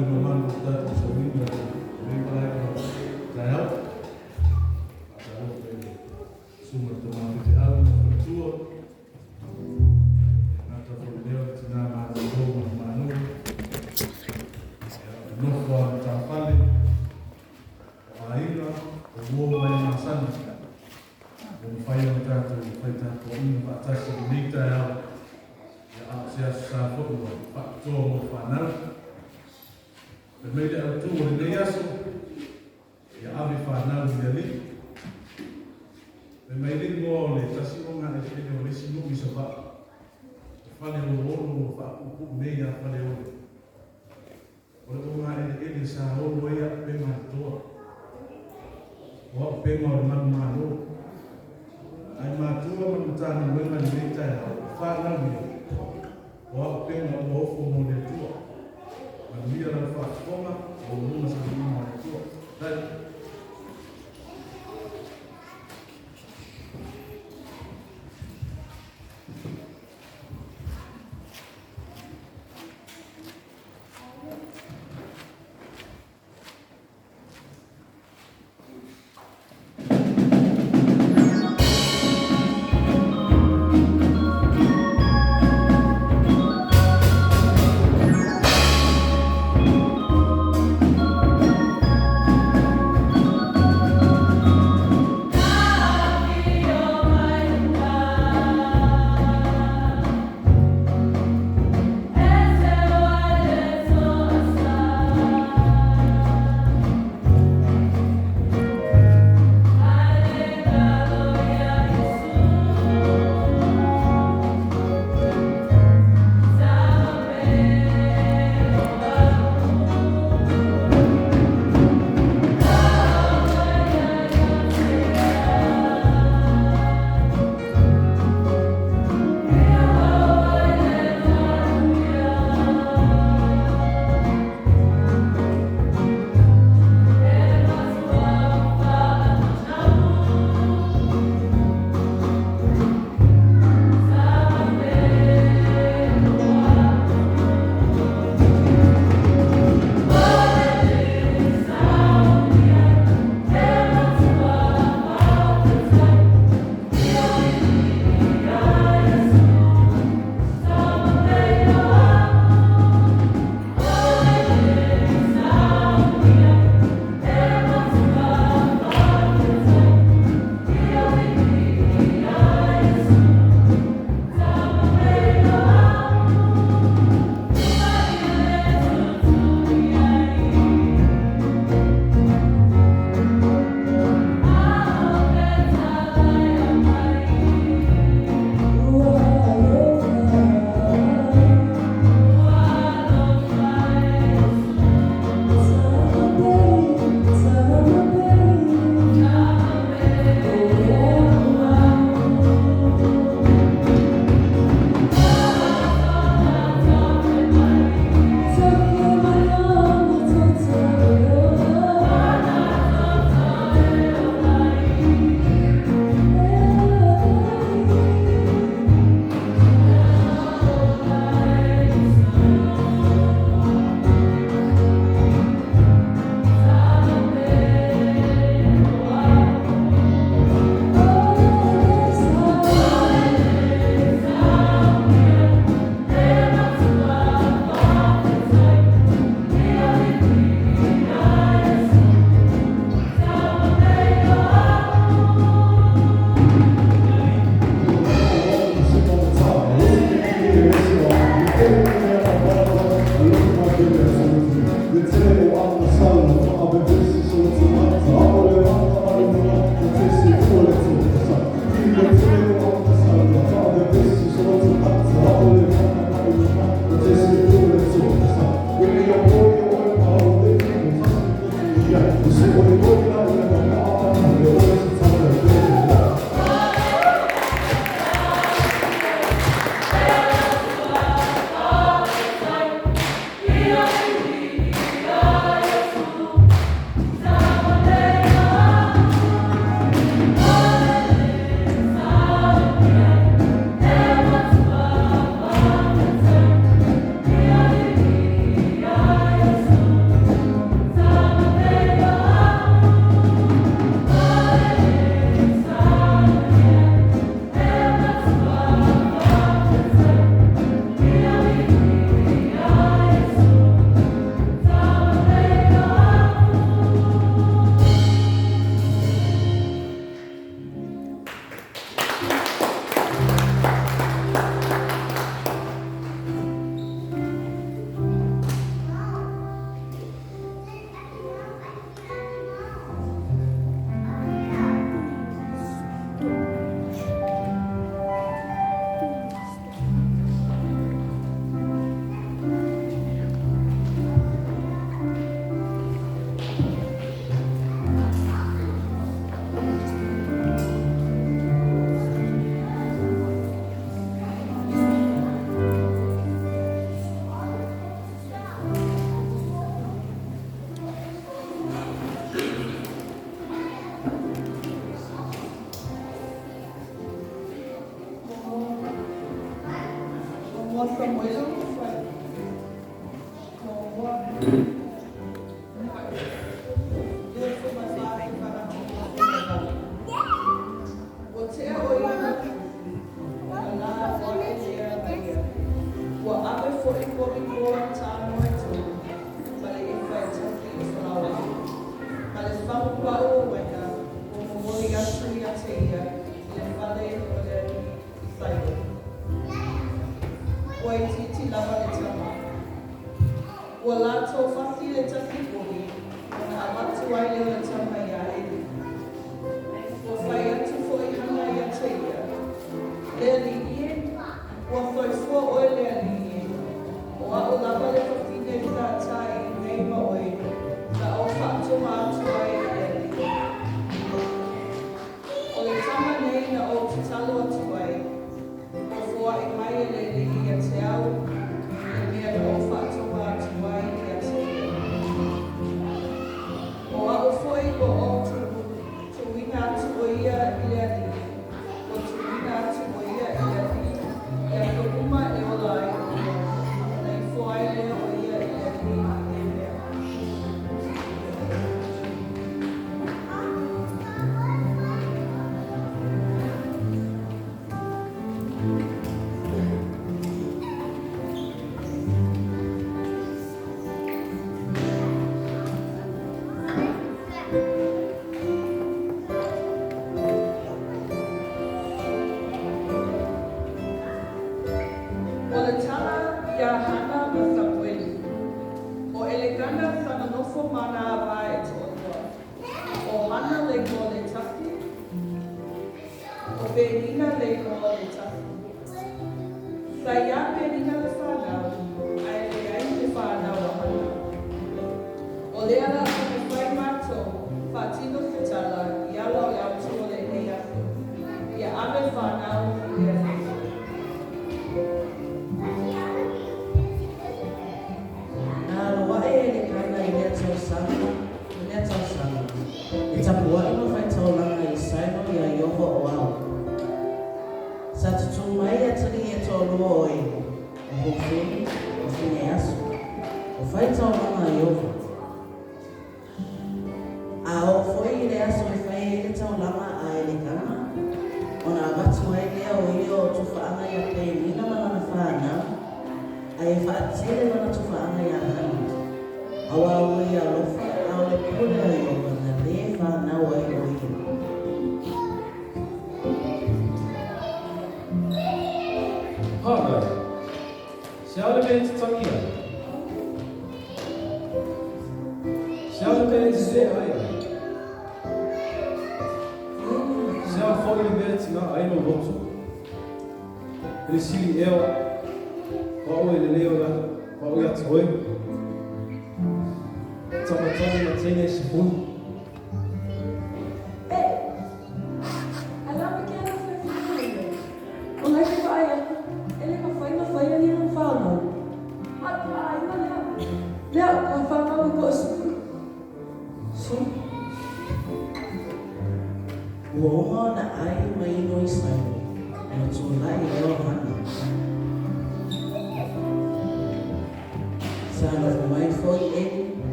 le mamalu o le tatou sauniga i lenei malae ma taeao. Faatalofa i le Susuga i le Tama Feteau ma le Faletua, e gata foi i lea o le tina malolo ma le Malo, ia, le nofo a matafale, o aiga, o uo ma e masani, ua mafai ona tatou fai tapuaiga faatasi i lenei taeao, ia a o se aso sa foi ua faapitoa mo fanau. Fai mai le autu o lenei aso, ia ave fanau i le Alii. Fai mai le igoa o le tasi ogaeleele o le isi nuu i Savaii, o Faleoloolo ua faapuupuu nei ia Faleolo. O le ogaeleele sa olo ai auupega a le toa. O auupega o le manumalo. Ae matua ma le Matagaluega i lenei taeao, o fanau ia, o auupega ua ofo mo le Atua. Manuia lau faafofoga, maualuga se viiga o le Atua. Faafetai.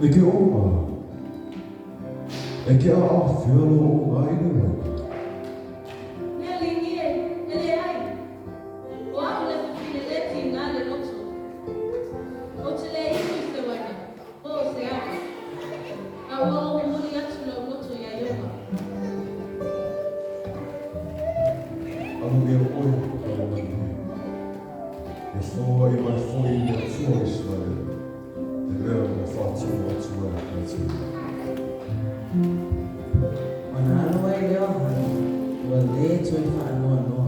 E ke oma, e ke aafia lo o ai le wai. Le alii e, e leai, o au le fafine le tiga le loto. Ou te le inu i se uaina, po o se ava, a ua ou momoli atu lou loto iā Ieova. Alu ia oe ma le manuia. Ia foai mai foi le Atua o Iseraele, te mea ua faatino atu ai ia te ia. Ona alu ai lea o Hana, ua lē toe faanoanoa.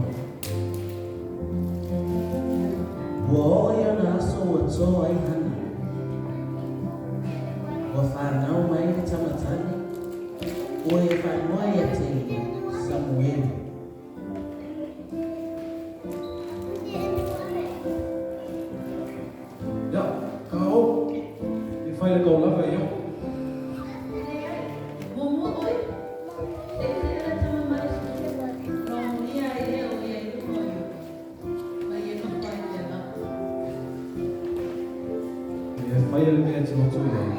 Ua oo i ona aso ua tō ai Hana. Ua fanau mai le tama tane, ua ia faaigoa ia te ia, Samuelu. Ia, ka o, e fai le kaulava e o. Leai, muamua oe, se i tea le tama mai susu, ona omonia ai lea o ia i luma o Ieova, ma ia nofo ai i le agaga. E faia le mea e te loto i ai,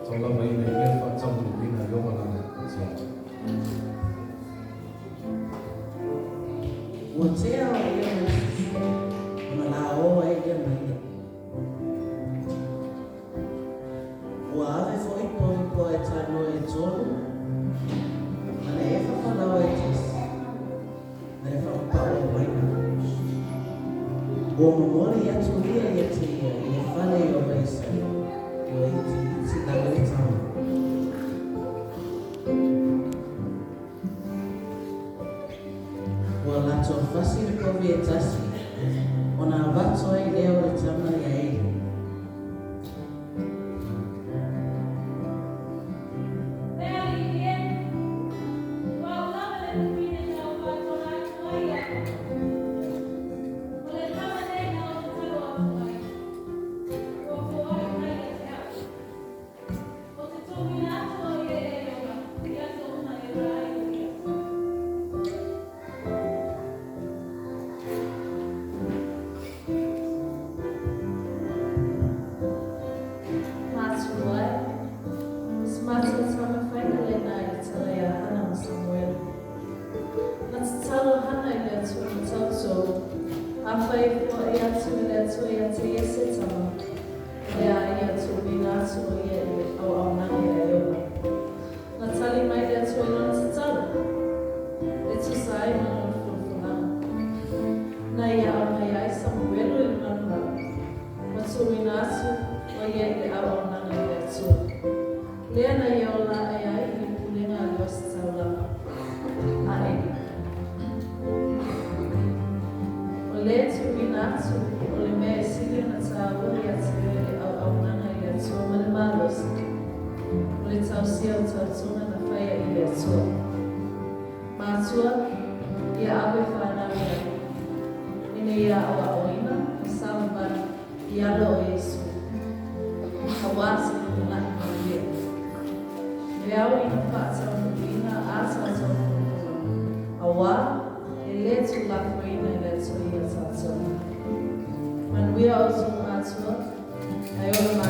tau lava ina ia faataunuuina Ieova lana tiato. Ua tea o ia mai susu, ona laoa ai lea ma ia. Ua ave foi povi poa e tanoa e tolu, ma le efa falaoa e tasi, ma le faaupau o uaina. Ua momoli atu ia ia te ia i le fale i Ieova i Silo, ua itiiti lava le tama. Ua latou fasi le povi e tasi, ona avatu ai lea o le tama iā Eli. Le alii e, o au lava le fafine na ou faatoga atu ai ia oe. O le tama nei na ou tatalo atu ai, ua foai mai ia te au. Ou te tuuina atu au ia iā Ieova i aso uma e ola ai o ia. Matua e, o se matou taumafaiga lena i le tala iā Hana ma Samuelu. Na tatalo Hana i le Atua ma tautou, afai e foai atu e le Atua ia te ia se tama, O le a ia tuuina atu o ia i le auaunaga iā Ieova. Na tali mai le Atua i lana tatalo, e tusa ai ma lona folafolaga. Na ia aumai ai Samuelu i le manuvao, ma tuuina atu o ia i le auaunaga i le Atua. Lea na ia ola ae ai i le pulega a le ositaulaga a Eli. O le tuuina atu o le mea e sili ona tāua ia te oe le auaunaga i le Atua ma le malosi, o le tausia o tautoga na faia i le Atua. Matua, ia ave fanau ia ina ia aoaoina ma savavali i ala o Iesu, auā se lumanai manuia. Veao ina faataunuuina a tatou folafolaga, auā e lē tulafoina e le Atua ia tatou. Manuia outou matua, ae ola.